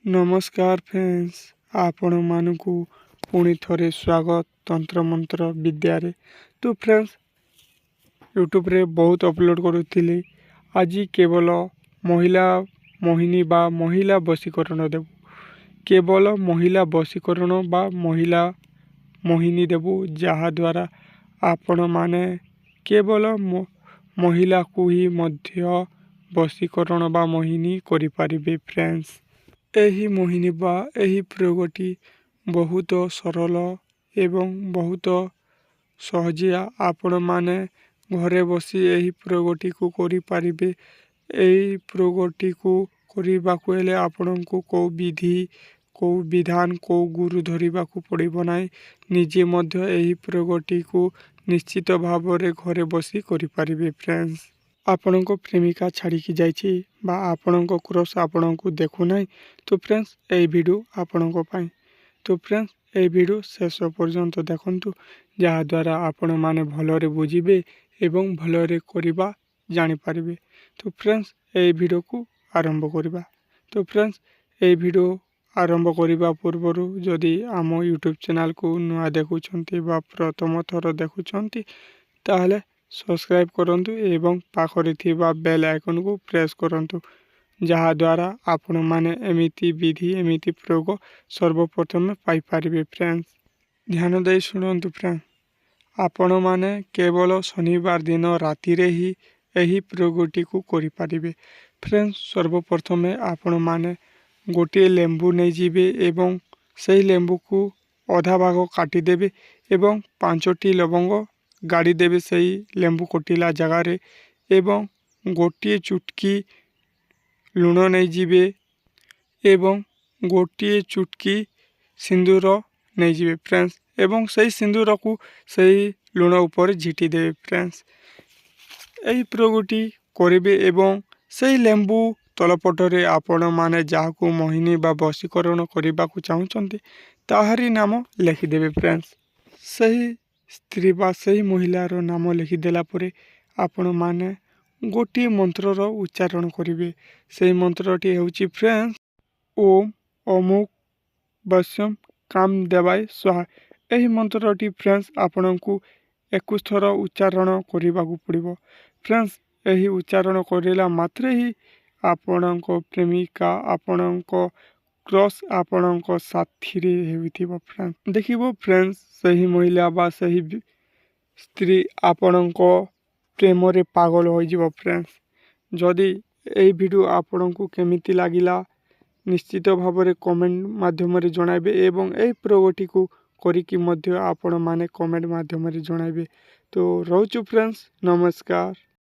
ନମସ୍କାର ଫ୍ରେଣ୍ଡସ୍, ଆପଣମାନଙ୍କୁ ପୁଣି ଥରେ ସ୍ୱାଗତ ତନ୍ତ୍ରମନ୍ତ୍ର ବିଦ୍ୟାରେ। ତ ଫ୍ରେଣ୍ଡସ୍, ୟୁଟ୍ୟୁବରେ ବହୁତ ଅପଲୋଡ଼ କରୁଥିଲି। ଆଜି କେବଳ ମହିଳା ମୋହିନୀ ବା ମହିଳା ବଶୀକରଣ ଦେବୁ। କେବଳ ମହିଳା ବଶୀକରଣ ବା ମହିଳା ମୋହିନୀ ଦେବୁ, ଯାହାଦ୍ୱାରା ଆପଣମାନେ କେବଳ ମହିଳାକୁ ହିଁ ମଧ୍ୟ ବଶୀକରଣ ବା ମୋହିନୀ କରିପାରିବେ। ଫ୍ରେଣ୍ଡସ୍, ଏହି ମୋହିନୀ ବା ଏହି ପ୍ରୟୋଗଟି ବହୁତ ସରଳ ଏବଂ ବହୁତ ସହଜିଆ। ଆପଣମାନେ ଘରେ ବସି ଏହି ପ୍ରୟୋଗଟିକୁ କରିପାରିବେ। ଏହି ପ୍ରୟୋଗଟିକୁ କରିବାକୁ ହେଲେ ଆପଣଙ୍କୁ କେଉଁ ବିଧି, କେଉଁ ବିଧାନ, କେଉଁ ଗୁରୁ ଧରିବାକୁ ପଡ଼ିବ ନାହିଁ। ନିଜେ ମଧ୍ୟ ଏହି ପ୍ରୟୋଗଟିକୁ ନିଶ୍ଚିତ ଭାବରେ ଘରେ ବସି କରିପାରିବେ। ଫ୍ରେଣ୍ଡସ୍, ଆପଣଙ୍କ ପ୍ରେମିକା ଛାଡ଼ିକି ଯାଇଛି ବା ଆପଣଙ୍କ କ୍ରସ୍ ଆପଣଙ୍କୁ ଦେଖୁନାହିଁ, ତ ଫ୍ରେଣ୍ଡସ୍, ଏହି ଭିଡ଼ିଓ ଆପଣଙ୍କ ପାଇଁ। ତ ଫ୍ରେଣ୍ଡସ୍, ଏହି ଭିଡ଼ିଓ ଶେଷ ପର୍ଯ୍ୟନ୍ତ ଦେଖନ୍ତୁ, ଯାହାଦ୍ୱାରା ଆପଣମାନେ ଭଲରେ ବୁଝିବେ ଏବଂ ଭଲରେ କରିବା ଜାଣିପାରିବେ। ତ ଫ୍ରେଣ୍ଡସ୍, ଏହି ଭିଡ଼ିଓକୁ ଆରମ୍ଭ କରିବା। ତ ଫ୍ରେଣ୍ଡସ୍, ଏହି ଭିଡ଼ିଓ ଆରମ୍ଭ କରିବା ପୂର୍ବରୁ ଯଦି ଆମ ୟୁଟ୍ୟୁବ୍ ଚ୍ୟାନେଲ୍କୁ ନୂଆ ଦେଖୁଛନ୍ତି ବା ପ୍ରଥମ ଥର ଦେଖୁଛନ୍ତି, ତାହେଲେ ସବସ୍କ୍ରାଇବ୍ କରନ୍ତୁ ଏବଂ ପାଖରେ ଥିବା ବେଲ୍ ଆଇକନ୍କୁ ପ୍ରେସ୍ କରନ୍ତୁ, ଯାହାଦ୍ୱାରା ଆପଣମାନେ ଏମିତି ବିଧି, ଏମିତି ପ୍ରୟୋଗ ସର୍ବପ୍ରଥମେ ପାଇପାରିବେ। ଫ୍ରେଣ୍ଡସ୍, ଧ୍ୟାନ ଦେଇ ଶୁଣନ୍ତୁ। ଫ୍ରେଣ୍ଡ, ଆପଣମାନେ କେବଳ ଶନିବାର ଦିନ ରାତିରେ ହିଁ ଏହି ପ୍ରୟୋଗଟିକୁ କରିପାରିବେ। ଫ୍ରେଣ୍ଡସ୍, ସର୍ବପ୍ରଥମେ ଆପଣମାନେ ଗୋଟିଏ ଲେମ୍ବୁ ନେଇଯିବେ ଏବଂ ସେହି ଲେମ୍ବୁକୁ ଅଧା ଭାଗ କାଟିଦେବେ ଏବଂ ପାଞ୍ଚଟି ଲବଙ୍ଗ ଗାଡ଼ିଦେବେ ସେହି ଲେମ୍ବୁ କଟିଲା ଜାଗାରେ ଏବଂ ଗୋଟିଏ ଚୁଟକି ଲୁଣ ନେଇଯିବେ ଏବଂ ଗୋଟିଏ ଚୁଟକି ସିନ୍ଦୁର ନେଇଯିବେ ଫ୍ରେଣ୍ଡସ୍, ଏବଂ ସେଇ ସିନ୍ଦୁରକୁ ସେଇ ଲୁଣ ଉପରେ ଝିଟି ଦେବେ। ଫ୍ରେଣ୍ଡସ୍, ଏହି ପ୍ରୟୋଗଟି କରିବେ ଏବଂ ସେଇ ଲେମ୍ବୁ ତଳପଟରେ ଆପଣମାନେ ଯାହାକୁ ମୋହିନୀ ବା ବଶୀକରଣ କରିବାକୁ ଚାହୁଁଛନ୍ତି, ତାହାରି ନାମ ଲେଖିଦେବେ। ଫ୍ରେଣ୍ଡସ୍, ସେହି ସ୍ତ୍ରୀ ବା ସେହି ମହିଳାର ନାମ ଲେଖିଦେଲା ପରେ ଆପଣମାନେ ଗୋଟିଏ ମନ୍ତ୍ରର ଉଚ୍ଚାରଣ କରିବେ। ସେଇ ମନ୍ତ୍ରଟି ହେଉଛି ଫ୍ରେଣ୍ଡସ୍, ଓମ୍ ଅମୁକ ବଶ୍ୟମ କାମ ଦେବାୟ ସ୍ୱାହା। ଏହି ମନ୍ତ୍ରଟି ଫ୍ରେଣ୍ଡସ୍, ଆପଣଙ୍କୁ 21 ଥର ଉଚ୍ଚାରଣ କରିବାକୁ ପଡ଼ିବ। ଫ୍ରେଣ୍ଡସ୍, ଏହି ଉଚ୍ଚାରଣ କରିଲା ମାତ୍ରେ ହିଁ ଆପଣଙ୍କ ପ୍ରେମିକା, ଆପଣଙ୍କ କ୍ରସ୍ ଆପଣଙ୍କ ସାଥିରେ ହେଉଥିବ। ଫ୍ରେଣ୍ଡସ୍, ଦେଖିବ ଫ୍ରେଣ୍ଡସ୍, ସେହି ମହିଳା ବା ସେହି ସ୍ତ୍ରୀ ଆପଣଙ୍କ ପ୍ରେମରେ ପାଗଳ ହୋଇଯିବ। ଫ୍ରେଣ୍ଡସ୍, ଯଦି ଏହି ଭିଡ଼ିଓ ଆପଣଙ୍କୁ କେମିତି ଲାଗିଲା, ନିଶ୍ଚିତ ଭାବରେ କମେଣ୍ଟ ମାଧ୍ୟମରେ ଜଣାଇବେ ଏବଂ ଏହି ପ୍ରୟୋଗଟିକୁ କରିକି ମଧ୍ୟ ଆପଣମାନେ କମେଣ୍ଟ ମାଧ୍ୟମରେ ଜଣାଇବେ। ତ ରହୁଛୁ ଫ୍ରେଣ୍ଡସ୍, ନମସ୍କାର।